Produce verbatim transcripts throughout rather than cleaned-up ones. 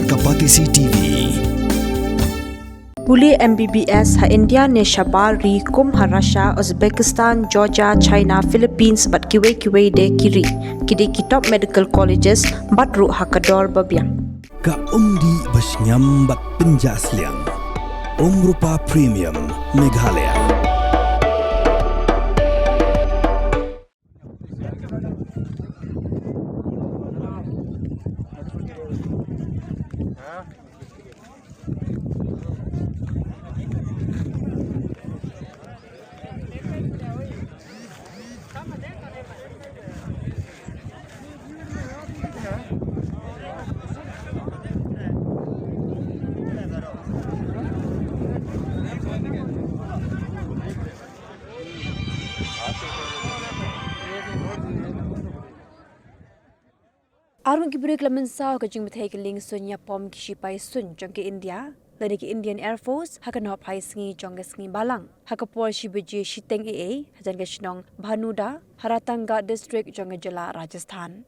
Kapatisi T V. Pule M B B S ha India ne shabar ri kum ha Russia, Uzbekistan, Georgia, China, Philippines bad kiwei kiwei de ki ri. Ki dei ki top medical colleges bad ruh ha ka dor ba biang. Ka umdih ba shngiam bad pynjah sliang. Umrupa Premium Meghalaya. Arngut ki briew ki la mynsaw ha ka jingpynthei ka lieng suin ïapom ki shipai suin jong ka India lane ka Indian Air Force ha ka nohphai sngi jong ka sngi Balang, ha ka por shi baje shiteng eiei, hajan ka shnong Bhanuda, ha Rangangaon District jong ka jylla Rajasthan.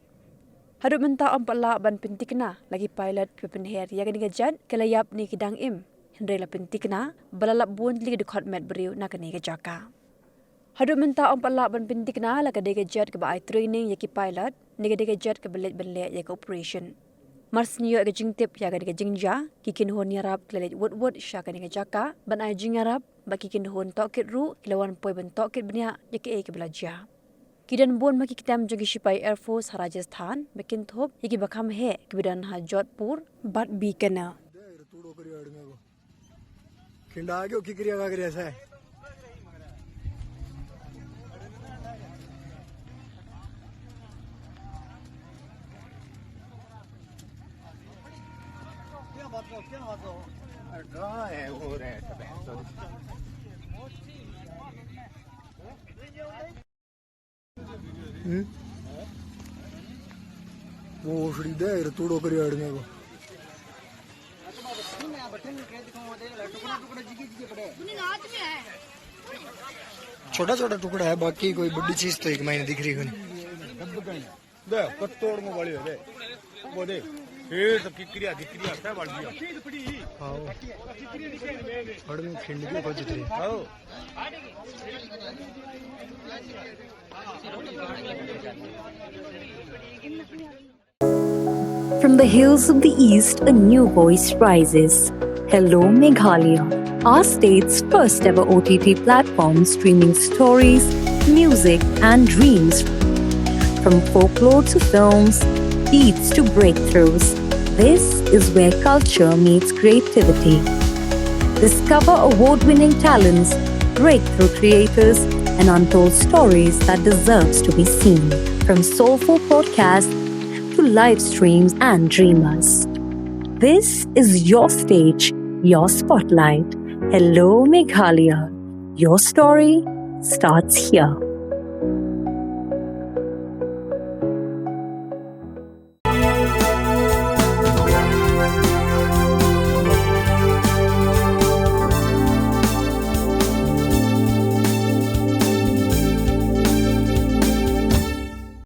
Haduh mynta ym pat lah ban pynthikna la ki pilot kiba pynher ïa kane ka jet ki la ïap ne ki dang im, hynrei la pynthikna ba la lap bun tylli ki dkhot met briew na kane ka jaka. Haduh mynta ym pat lah ban pynthikna la ka dei ka jet kaba ai training ïa ki pilot ne ka dei ka jet kaba leit ban leh ïa ka operation. Mar shu ïoh ka jingtip ïa kane ka jingjia, ki kynhun ïarap ki la leit wut wut sha kane ka jaka ban ai jingïarap, bad ki kynhun tohkit ruh ki la wan poi ban tohkit bniah ïa kaei kaba la jia. Ki don bun ma ki ktem jong ki shipai Air Force ha Rajasthan ba kynthup ïa kiba kham heh kiba don ha Jodhpur bad Bikaner. खिंडा गयो, किकरिया का करिया सा है। क्या बात हो, क्या बात हो? अरे, ड्रा है, हो रहे हैं सब, sorry। हम्म? वो ओसड़ी दे, रे तूड़ो करिया आड़ने को। छोटा छोटा टुकड़ा है, बाकी कोई बड़ी चीज तो एक महीने दिख रही है नहीं। दे, कत्तोड़ में वाली है, दे। वो दे। ये तो किकरिया, किकरिया, क्या बाल दिया? हाँ। बड़ में खिंड के कुछ थे। हाँ। From the hills of the East, a new voice rises. Hello, Meghalaya, our state's first ever O T T platform streaming stories, music, and dreams. From folklore to films, beats to breakthroughs, this is where culture meets creativity. Discover award winning talents, breakthrough creators, and untold stories that deserves to be seen. From soulful podcasts to live streams and dreamers. This is your stage, your spotlight. Hello, Meghalaya. Your story starts here.